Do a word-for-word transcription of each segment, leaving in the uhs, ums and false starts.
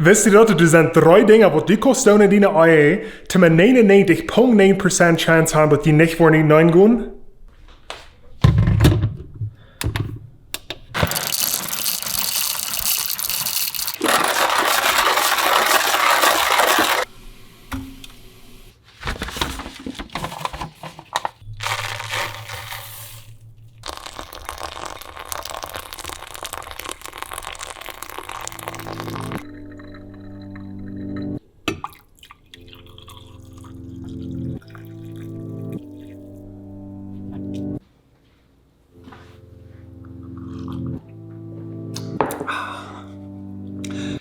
Wist du daut, daut doa sent dree Dinja, waut du kaust doonen en diene Ehe, toom ne neunundneunzig Komma neun Prozent Chance haben, daut dee nich woaren utenaunda gonen?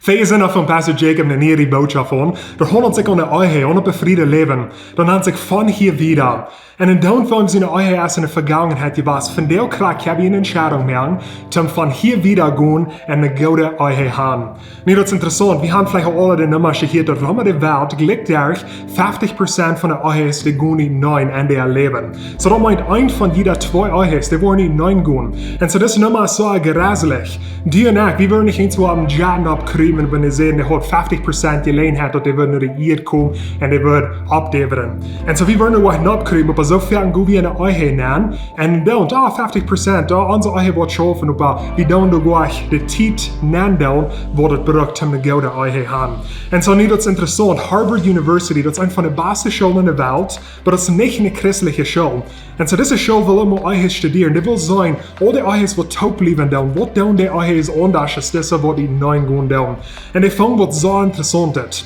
Väl Sinne von Pastor Jacob ne niee Bootschoft aun. Doa haundelt sikj om ne Ehe, om een befriedet Läwen. Doa haundelt sikj von hia wieda. Un een Deel von siene Ehe es en de Vegangenheit jewast. Vondoag krakjt hab ekj ne Entscheidunk jemoakt, toom von hia wieda gonen un ne goode Ehe haben. Nu, daut es interessaunt. Wie haben veleicht aul aule de Nummasch jehieet, daut rom de Welt jlikj derch feftig Prozent von de Ehes, dee gonen utenaunda en äa Läwen. Soo, daut meent, eent von jieda twee Ehes, dee woaren utenaunda gonen. Un soo, dise Numma es soo jreslich. Du un ekj, wie wudden nich eent soo opp dän Jet oppkjrieen, wan wie säden, dee haud feftig Prozent Jeläajenheit, daut dee wudd no de Ieed komen un dee wudd oppdäwen. Un soo, wie wudden nich oppkjrieen, oba soo foaken go wie en de Ehe nenn, un doonen, ah, feftig Prozent, ah, onse Ehe woat schaufen, oba wie doonen doa goanich de Tiet nenn doonen, waut et brukt, om ne goode Ehe haben. Un soo, nu, daut es interessaunt. Harvard University, daut es eent von de baste Schoolen en de Welt, oba daut es nich ne christelje School. Un soo, dise School well emma Ehes studieren. Dee well seenen, aul de Ehes, waut toop bliewen doonen, waut doonen de Ehes aundasch aus dise, waut utenaunda gonen doonen. Un dee fungen waut soo Interessauntet.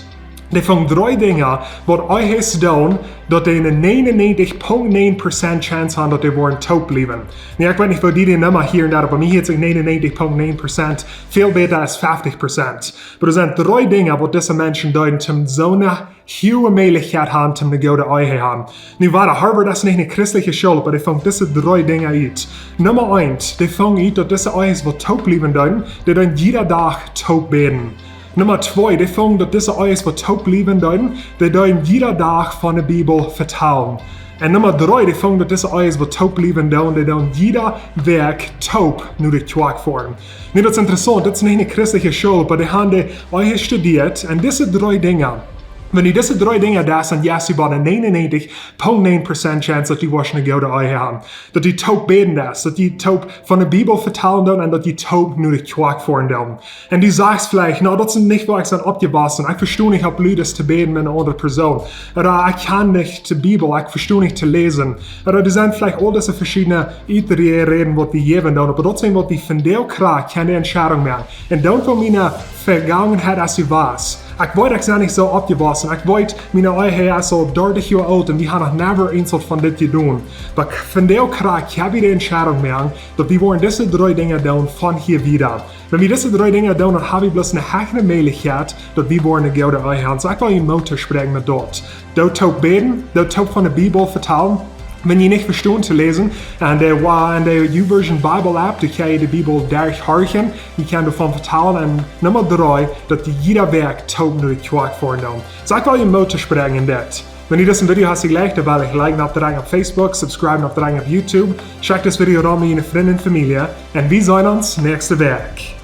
Dee fungen dree Dinja, waut Ehes doonen, daut dee ne neunundneunzig Komma neun Prozent Chance haben, daut dee woaren toop bliewen. Nu, ekj weet nich, woo dee de Numma hia un doa, oba bie mie hieet sikj neunundneunzig Komma neun Prozent väl bäta aus feftig Prozent. Oba doa sent dree Dinja, waut dise Menschen deeden, toom soo ne huage Mäajlichkjeit haben, toom ne goode Ehe haben. Nu, wada, Harvard es nich ne christelje School, oba dee fungen dise dree Dinja ut. Numma eent, dee fungen ut, daut dise Ehes, waut toop bliewen doonen, dee doonen jieda Dach toop bäden. Numma twee, dee fungen, daut dise Ehes, waut toop bliewen doonen, dee doonen jieda Dach von de Bibel vetalen. Un Numma dree, dee fungen, daut dise Ehes, waut toop bliewen doonen, dee doonen jieda Wäakj toop no de Kjoakj foaren. Nu, daut es interessaunt, daut es nich ne christelje School, oba dee haben de Ehe studieet. Un dise dree Dinja, wan du dise dree Dinja deist, dan hast du bie ne neunundneunzig Komma neun Prozent Chance, daut du woascht ne goode Ehe haben. Daut du toop bäden deist, daut du toop von de Bibel vetalen doonen un daut du toop no de Kjoakj foaren doonen. Un du sajchst veleicht, na, daut es nich, woo ekj sie oppjewossen. Ekj vesto nich, opp Lüden to bäden met ne aundre Persoon. Ooda ekj kaun nich de Bibel, ekj vesto nich to läsen. Ooda doa sent veleicht aul dise veschiedne Uträd, waut wie jäwen doonen. Oba daut sent, waut wie vondoag krakjt kjennen de Entscheidunk moaken. Un doonen von miene Vegangenheit aus ekj wia. Ekj weet, ekj sie nich soo oppjewossen. Ekj weet, miene Ehe es aul dartich Joa oolt un wie haben noch never eent von dit jedonen. Oba vondoag krakjt hab ekj de Entscheidunk moaken, daut wie woaren dise dree Dinja doonen von hia wieda. Wan wie dise dree Dinja doonen, dan haben wie bloos ne hechre Mäajlichkjeit, daut wie woaren ne goode Ehe haben. Soo, ekj well junt Moot toospräakjen met daut. Doo toop bäden, doo toop von de Bibel vetalen. Wan jie nich vestonen to läsen, en de, wa-, en de YouVersion Bible App, dan kjenn jie de Bibel derchhorchen, jie kjennen doavon vetalen, un Numma dree, daut jie jieda Wäakj toop no de Kjoakj foaren doonen. Soo, ekj well junt Moot toospräakjen en dit. Wan jie disen Video haben jlikjt, dan well jie liken oppdrekjen opp Facebook, subscriben oppdrekjen opp YouTube, schekjt dit Video rom met june Frind un Famielje, un wie seenen ons näakjste Wäakj.